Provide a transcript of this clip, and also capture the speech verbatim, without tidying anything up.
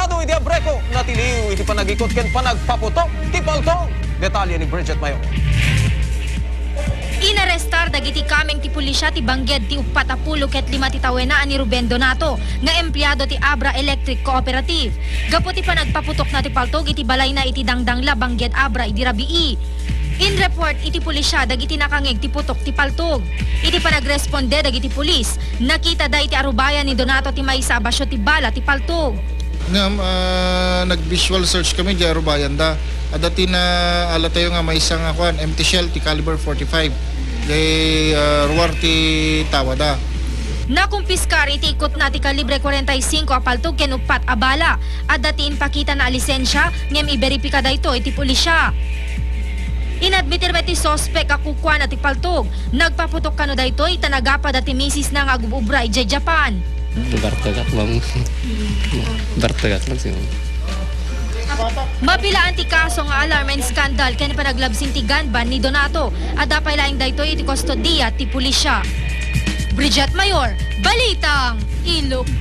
Iti Abreco, natiliw iti panagikot ken panagpaputok ti paltog. Detalye ni Bridget Mayor. Inarestar dagiti kameng ti pulisya ti bangged ti uppat a pulo ket lima ti tawen a ni Ruben Donato nga empleado ti Abra Electric Cooperative gapu ti panagpaputokna ti paltog iti balayna iti Dangdangla, bangged Abra idi rabii. Inreport iti pulisya dagiti nakangngeg ti putok ti paltog. Iti panagresponde dagiti pulis, nakitada iti arubayan ni Donato ti maysa a basio ti bala ti paltog. Ngem, ah, nag-visual search kami diay arubayanda. Adda ti naalatayo nga maysa nga kuan, empty shell ti caliber forty-five. Diay, ah, ruar ti tawada. Nakumpiskar iti ikkutna ti kalibre kwarenta y singko a paltog ken uppat a bala. Adda ti impakitana a lisensia, ngem iberipika daytoy ti pulisya. Inadmitir met ti suspek a kukuana ti paltog. Nagpaputok kano daytoy ta nagapada ti misisna nga agub-ubra idiay Japan. Bartagak lang. Bartagak lang siguro. Mabilaan ti kaso nga alarm and scandal ken panaglabsin ti gun ban ni Donato. Adda pay laeng daytoy iti kustodiya ti pulisya. Bridget Mayor, Balitang Ilocano.